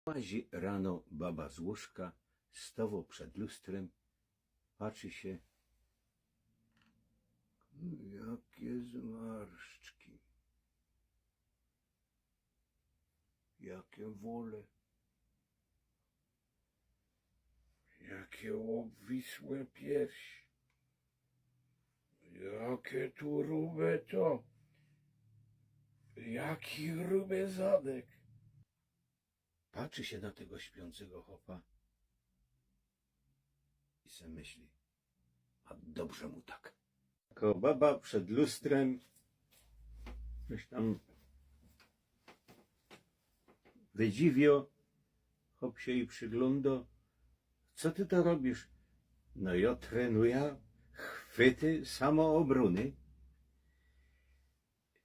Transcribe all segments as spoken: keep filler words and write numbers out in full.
Wyłazi rano baba z łóżka, stowo przed lustrym, patrzi sie. Jakie zmarszczki. Jakie wole. Jakie obwisłe pierś. Jakie tu rube to. Jaki ruby zadek. Patrzy sie na tego śpiōncego chopa i se myśli: „A dobrze mu tak”. Jako baba przed lustrym coś tam wydziwio, chop sie jej przyglōndo. „Co ty to robisz?” „No, jo trenuja chwyty samoobrōny,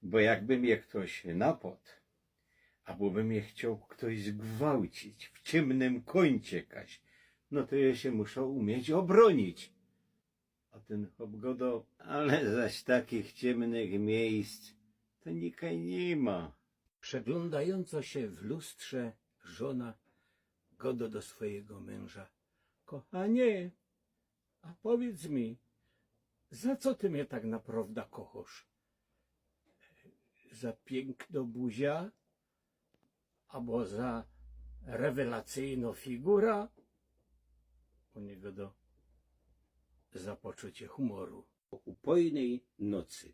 bo jakby mie ktoś napod, abo by mie chcioł ktoś zgwałcić w ciymnym kōncie kaś, no to jo sie muszã umieć obrōnić”. A tyn chop godo: „Ale zaś takich ciymnych miejsc to nikaj ni ma”. Przeglōndajōnco sie w lustrze żōna godo do swojigo mynża: „Kochanie, a powiydz mi, za co ty mie tak naprŏwda kochŏsz? Za piykno buzia, abo za rewelacyjno figura?” Ôn godo: „Za poczucie humoru”. Po upojnej nocy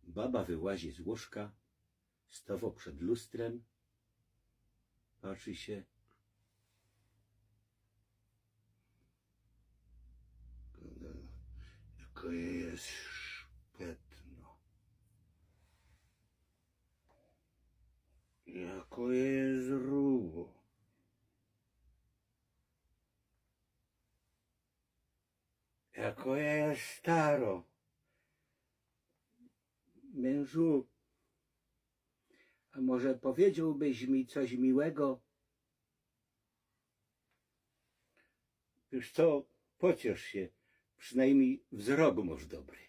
baba wyłazi z łóżka, stowo przed lustrym, patrzy sie. Jako je szpetno. Jako je rubo. Jako je staro. Mynżu, a może powiedziołbyś mi coś miłego? Wiysz co, pociesz sie, przinajmnij wzrok mŏsz dobry.